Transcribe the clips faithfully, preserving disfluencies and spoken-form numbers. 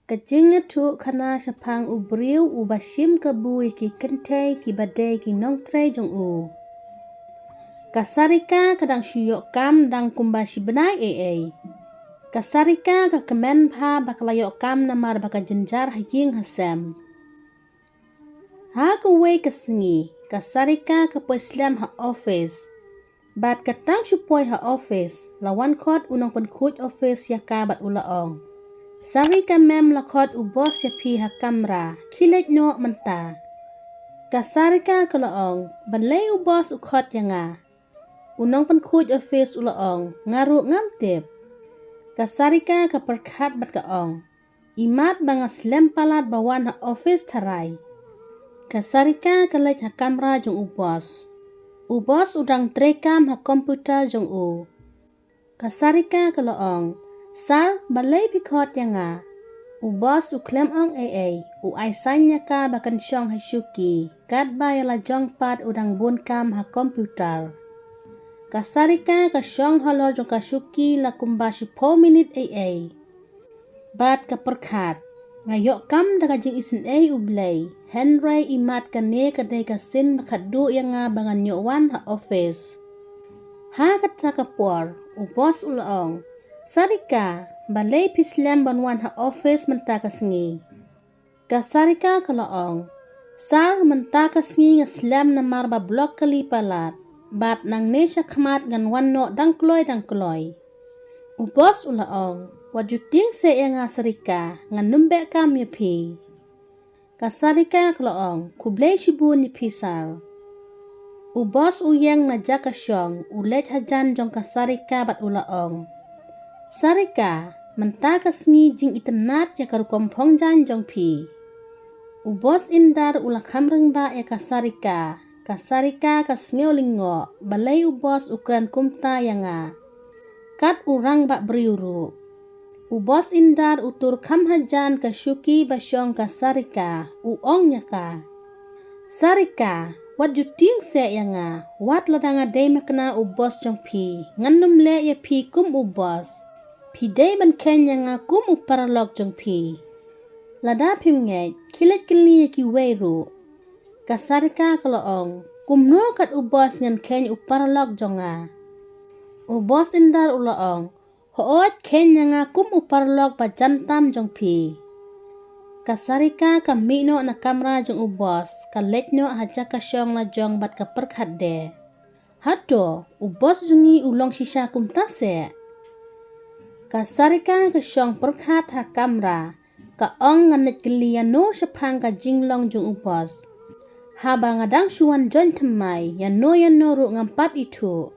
Ka jingïathuh khana shaphang u briew uba shim kabu ïa ki kynthei kiba dei ki nongtrei jong u. Ka Sarika ka dang shu ïoh kam dang kumba shi bnai ei ei. Ka Sarika ka kmen bha ba ka la ïoh kam namar ba ka jynjar ha ïing ha sem. Ha kawei ka sngi, ka Sarika ka poi slem ha office. Bad ka tang shu poi ha office, la wan khot u nongpynkhuid office ïa ka bad u la ong, "Sarika mem, la khot u boss ïa phi ha kamra, khie leit noh mynta." Ka Sarika ka la ong, "Balei u boss u khot ïa nga?" U nongpynkhuid office u la ong, "Nga ruh ngam tip." Ka Sarika ka pyrkhat bad ka ong, "Imat ba nga slem palat ba wan ha office tharai." Ka Sarika ka leit ha kamra jong u boss. U boss u dang trei kam ha computer jong u. Ka Sarika ka la ong, "Sir, balei phi khot ïa nga?" U boss u khlem ong ei ei, u ai sign ïa ka ba kan shong ha shuki, katba ïa la jong pat u dang bun kam ha computer. Ka Sarika ka shong halor jong ka shuki la kumba shiphew minit ei ei. Bad ka pyrkhat, "Nga ïoh kam da ka jingisynei U Blei, hynrei imat kane ka dei ka sien ba khatduh ïa nga ba ngan ïoh wan ha office." Ha kata ka por, u boss u la ong, "Sarika, balei phi slem ban wan ha office mynta ka sngi?" Ka Sarika ka la ong, "Sir, mynta ka sngi nga slem namar ba block kali palat. Bad nangne shakhmat ngan wan noh dang kloi dang kloi." U boss u la ong, "Wat ju tieng seh ïa nga Sarika, ngan nym beh kam ïa phi." Ka Sarika ka la ong, "Khublei shibun ïa phi sir." U boss u ïeng na jaka shong, u leit hajan jong ka Sarika bad u la ong, "Sarika, mynta ka sngi jingitynnad ïa ka rukom phong jaiñ jong phi." U boss Indar u la kham rangbah ïa ka Sarika. Ka Sarika ka sngew lyngngoh, "Balei u boss u kren kumta ïa nga? Kat u rangbah briew ruh." U boss Indar u tur kham hajan ka shuki ba shong ka Sarika, u ong ïa ka, "Sarika, wat ju tieng seh ïa nga, wat lada nga dei makna u boss jong phi, ngan nym leh ïa phi kum u boss. Phi dei ban kheiñ ïa nga kum u paralok jong phi. Lada phim ngeit, khie leit kylli ïa kiwei ruh." Ka Sarika ka la ong, "Kumno kat u boss ngan kheiñ u paralok jong nga?" U boss Indar u la ong, "Hooid, kheiñ ïa nga kum u paralok ba jan tam jong phi." Ka Sarika ka mih noh na kamra jong u boss, ka leit noh ha jaka shong la jong bad ka pyrkhat de, "Hato u boss jong ngi u long shisha kumta seh?" Ka Sarika ka shong pyrkhat ha kamra, ka ong, "Ngan leit kylli ïano shaphang ka jinglong jong u boss. Haba nga dang shu wan join thymmai, ïano ïano ruh ngam pat ithuh."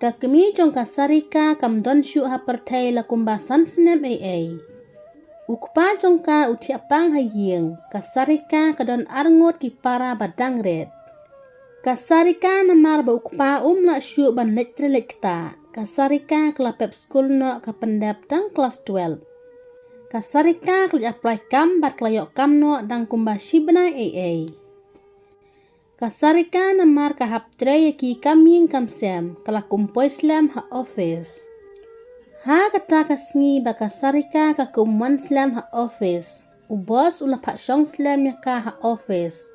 Ka kmie jong ka Sarika kam don shuh ha pyrthei la kumba san snem ei ei. U kpa jong ka u thiah pang ha ïing, ka Sarika ka don arngut ki para ba dang rit. Ka Sarika namar ba u kpa um lah shuh ban leit trei leit ktah, ka Sarika ka la pep skul noh ka pyndep tang klas twelve. Ka Sarika ka leit apply kam bad ka la ïoh kam noh dang kumba shi bnai ei ei. Ka Sarika namar ka hap trei ïa ki kam ïing kam sem, ka la kum poi slem ha office. Ha kata ka sngi ba ka Sarika ka kum wan slem ha office, u boss u la phah shong slem ïa ka ha office.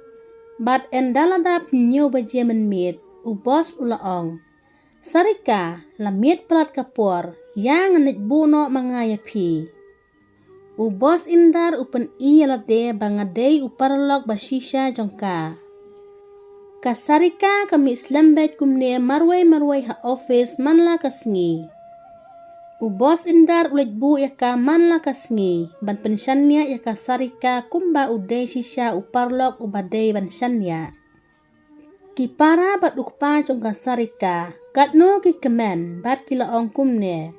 Bad ynda la dap hynñiew baje mynmiet, u boss u la ong, "Sarika, la miet palat ka por, ïa ngan leit buh noh ma nga ïa phi." U boss Indar u pyni ïa lade ba nga dei u paralok ba shisha jong ka. Ka Sarika ka mih slem beit kumne marwei marwei ha office man la ka sngi. U boss Indar u leit buh ïa ka man la ka sngi ban pynshaniah ïa ka Sarika kumba u dei shisha u paralok uba dei ban shaniah. Ki para bad u kpa jong ka Sarika katno ki kmen bad ki la ong kumne,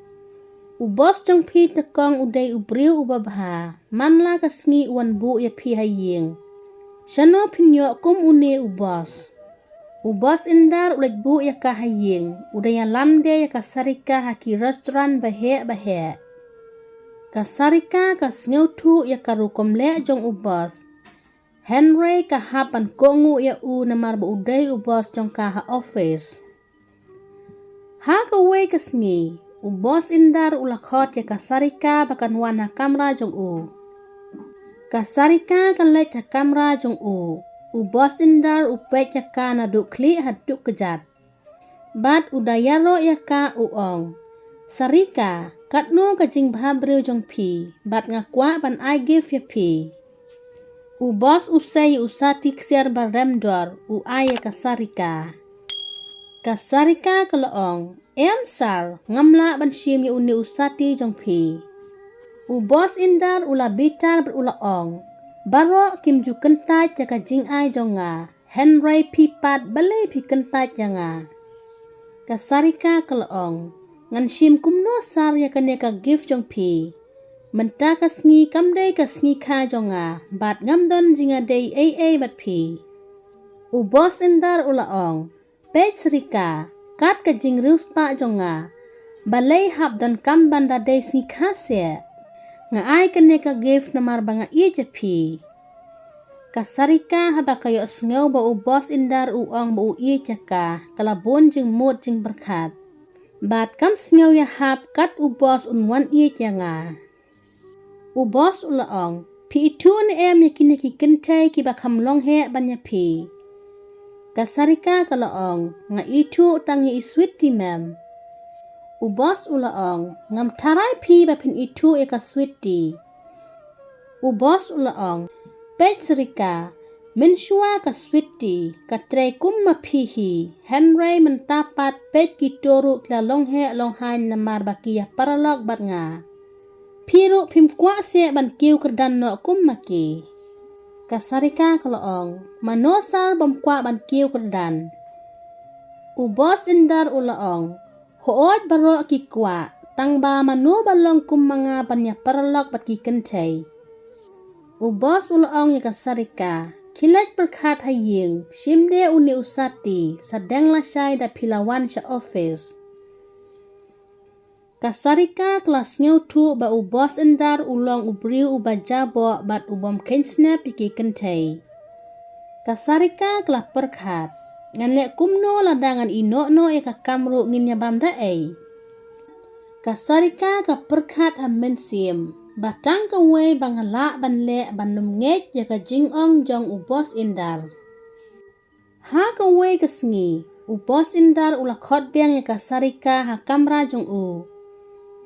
"U boss jong phi te kong u dei u briew uba bha, man la ka sngi u wan buh ïa phi ha ïing. Shano phin ïoh kum une u boss?" U boss Indar u leit buh ïa ka ha ïing, u da ïalam de ïa ka Sarika ha ki restaurant ba heh ba heh. Ka Sarika ka sngewthuh ïa ka rukom leh jong u boss. Hynrei ka hap ban kohnguh ïa u namar ba u dei u boss jong ka ha office. Ha kawei ka sngi, U Bos Indar u la khot ïa ka Sarika ba kan wan ha kamra jong u. Ka Sarika ka leit ha kamra jong u. U Bos Indar u peit ïa ka naduh khlieh haduh kjat. Bad u da ïaroh ïa ka u ong, "Sarika, katno ka jingbhabriew jong phi, bad nga kwah ban ai gift ïa phi." U Bos u sei u sati ksiar ba rem dor, u ai ïa ka Sarika. Ka Sarika ka la ong, "Em sir, ngam lah ban shim ïa une u sati jong phi." U Bos Indar u la bitar bad u la ong, "Baroh kim ju kyntait ïa ka jingai jong nga, hynrei phi pat balei phi kyntait ïa nga?" Ka Sarika ka la ong, "Ngan shim kumno sir ïa kane ka gift jong phi? Mynta ka sngi kam dei ka sngi kha jong nga, bad ngam don jingïadei ei ei bad phi." U Bos Indar u la ong, "Peit Sarika, kat ka jingriewspah jong nga, balei hap donkam ban da dei sngi kha seh? Nga ai kane ka gift namar ba nga ïeit ïa phi." Ka Sarika haba ka ïohsngew ba u Bos Indar u ong ba u ïeit ïa ka, ka la bun jingmut jingpyrkhat. "Bad kam sngew ïahap kat u Bos un wan ïeit ïa nga." U Bos u la ong, "Phi ithuh ne em ïa kine ki kynthei kiba kham long heh ban ïa phi?" Ka Sarika ka la ong, "Nga ithuh tang ïa i Sweety ma'am." U Bos u la ong, "Ngam tharai phi ba phin ithuh ïa ka Sweety." U Bos u la ong, "Peit Sarika, mynshuwa ka Sweety ka trei kum ma phi hi, hynrei mynta pat peit kito ruh ki la long heh long haiñ namar ba ki ïa paralok bad nga. Phi ruh phim kwah seh ban kiew kyrdan noh kum ma ki." Ka Sarika ka la ong, "Mano sir bym kwah ban kiew kyrdan?" U Bos Indar u la ong, "Hooid baroh ki kwah, tang ba mano ba long kum ma nga ban ïa paralok bad ki kynthei." U Bos u la ong ïa ka Sarika, "Khie leit pyrkhat ha ïing, shim de une u sati, sa deng lashai da phi la wan sha office." Ka Sarika ka la sngewthuh ba u Bos Indar u long u briew uba jaboh bad u bym kheiñ snep ïa ki kynthei. Ka Sarika ka la pyrkhat, "Ngan leh kumno lada ngan ïeh noh noh ïa ka kam ruh ngin ïa bam da ei?" Ka Sarika ka pyrkhat ha mynsiem, "Ba tang kawei ba nga lah ban leh ban ym ngeit ïa ka jingong jong u Bos Indar." Ha kawei ka sngi, u Bos Indar u la khot biang ïa ka Sarika ha kamra jong u.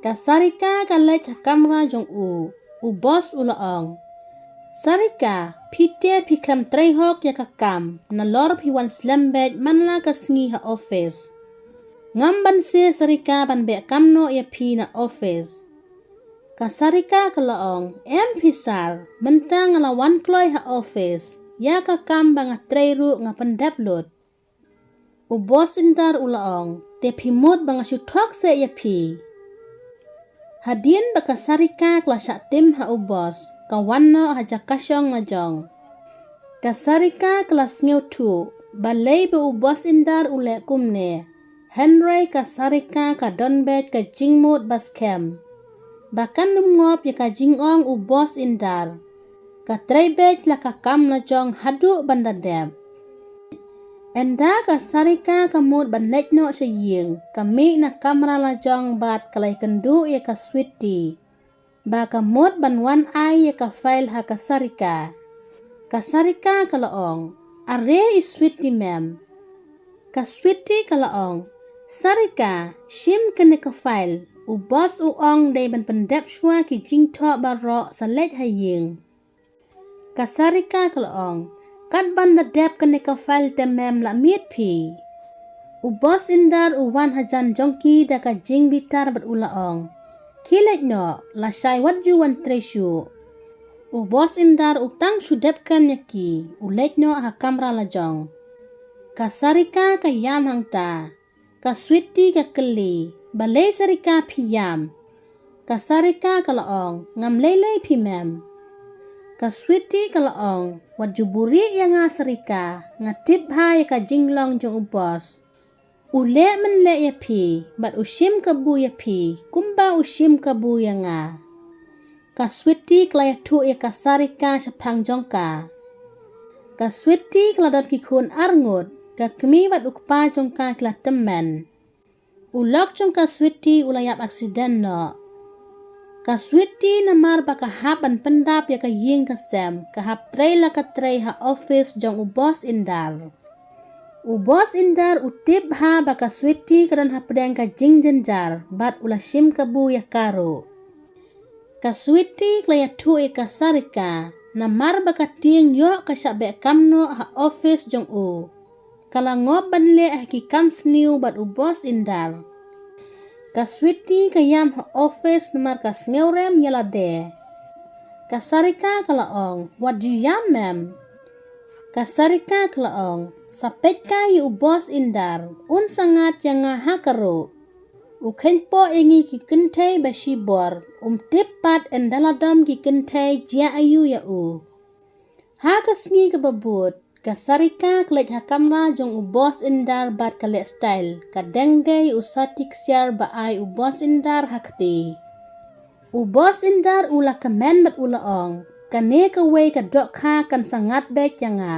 Ka Sarika ka leit ha kamra jong u, u Bos u la ong, "Sarika, phi te phi khlem trei hok ïa ka kam, nalor phi wan slem beit man la ka sngi ha office. Ngam banse Sarika ban beh kam noh ïa phi na office." Ka Sarika ka la ong, "Em phi sir, mynta nga la wan kloi ha office, ïa ka kam ba nga trei ruh nga pyndep lut." U Bos Indar u la ong, "Te phi mut ba nga shu thok seh ïa phi?" Hadien ba ka Sarika ka la shah tim ha u Bos, ka wan noh ha jaka shong la jong. Ka Sarika ka la sngewthuh, balei ba u Bos Indar u leh kumne. Hynrei ka Sarika ka don beit ka jingmut ba skhem, ba kan ym ngop ïa ka jingong u Bos Indar. Ka trei beit la ka kam la jong haduh ban da dep. Ynda ka Sarika ka mut ban leit noh sha ïing, ka mih na kamra la jong bad ka la ïakynduh ïa ka Sweety ba ka mut ban wan ai ïa ka file ha ka Sarika. Ka Sarika ka la ong, "Are i Sweety ma'am." Ka Sweety ka la ong, "Sarika, shim kane ka file, u Bos u ong dei ban pyndep shuwa ki jingthoh baroh sa leit ha ïing." Ka Sarika ka la ong, "Kat ban da dep kane ka file te mem la miet phi." U Bos Indar u wan hajan jong ki da ka jingbitar bad u la ong, "Khie leit noh, lashai wat ju wan trei shuh." U Bos Indar u tang shu dep kren ïa ki, u leit noh ha kamra la jong. Ka Sarika ka ïam hangta. Ka Sweety ka kylli, "Balei Sarika phi ïam?" Ka Sarika ka la ong, "Ngam lei lei phi mem." Ka Sweety ka la ong, "Wat ju buhrieh ïa nga Sarika, nga tip bha ïa ka jinglong jong u Bos. U leh mynleh ïa phi, bad u shim kabu ïa phi, kumba u shim kabu ïa nga." Ka Sweety ka la ïathuh ïa ka Sarika shaphang jong ka. Ka Sweety ka la don ki khun arngut, ka kmie bad u kpa jong ka ki la tymmen. U lok jong ka Sweety u la ïap accident noh. Ka Sweety namar ba ka hap ban pyndap ïa ka ïing ka sem, ka hap trei la ka trei ha office jong u boss Indar. U boss Indar u tip bha ba ka Sweety ka don hapdeng ka jingjynjar, bad u la shim kabu ïa ka ruh. Ka Sweety ka la ïathuh ïa ka Sarika, namar ba ka tieng ïoh ka shah beh kam noh ha office jong u. Ka la ngop ban leh ha ki kam sniew bad u boss Indar. Ka Sweety ka ïam ha office namar ka sngewrem ïa lade. Ka Sarika ka la ong, "Wat ju ïam, ma'am." Ka Sarika ka la ong, "Sa peit ka ïa u boss Indar, un sa ngat ïa nga ha ka ruh. U kheiñ poh ïa ngi ki kynthei ba shibor, um tip pat ynda la dom ki kynthei jia aïu ïa u." Ha ka sngi kaba bud, ka Sarika ka leit ha kamra jong u boss Indar bad ka leh style, ka deng de ïa u sati ksiar ba ai u boss Indar ha kti. U boss Indar u la kmen bad u la ong, "Kane kawei ka dohkha kan sa ngat beit ïa nga."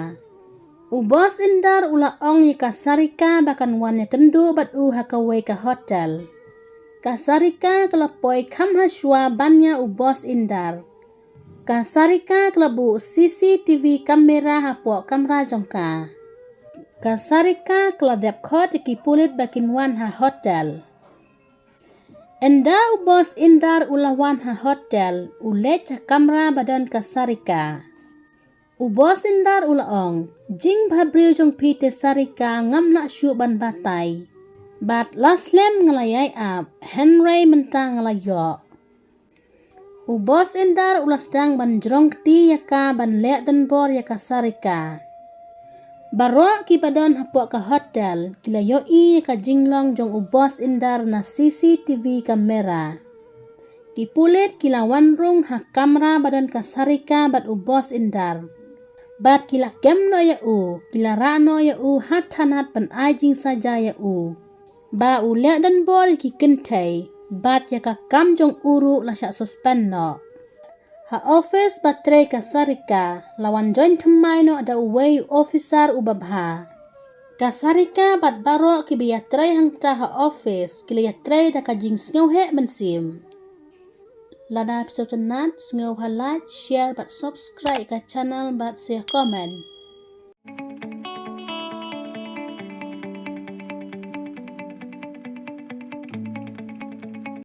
U boss Indar u la ong ïa ka Sarika ba kan wan ïakynduh bad u ha kawei ka hotel. Ka Sarika ka la poi kham hashwa ban ïa u boss Indar. Ka Sarika ka la buh C C T V camera hapoh kamra jong ka. Ka Sarika ka la dep khot ïa ki pulit ba kin wan ha hotel. Ynda u boss Indar u la wan ha hotel, u leit ha kamra ba don ka Sarika. U boss Indar u la ong, "Jingbhabriew jong phi te Sarika ngam lah shuh ban batai. Bad la slem nga la ïai ap, hynrei mynta nga la ïoh." U boss Indar u la sdang ban jrong kti ïa ka ban leh donbor ïa ka Sarika. Baroh kiba don hapoh ka hotel ki la ïohi ïa ka jinglong jong u boss Indar na C C T V camera. Ki pulit ki la wan rung ha kamra ba don ka Sarika bad u boss Indar. Bad ki la kem noh ïa u, ki la rah noh ïa u ha thanat ban ai jingsaja ïa u. Ba u leh donbor ïa ki kynthei, bad ïa ka kam jong u ruh la shah suspend noh. Ha office ba trei ka Sarika, la wan join thymmai noh da uwei u officer uba bha. Ka Sarika bad baroh kiba ïatrei hangta ha office, ki la ïatrei da ka jingsngewheh mynsiem. Lada phi sngewtynnat, sngewbha like, share bad subscribe ka channel bad sa comment.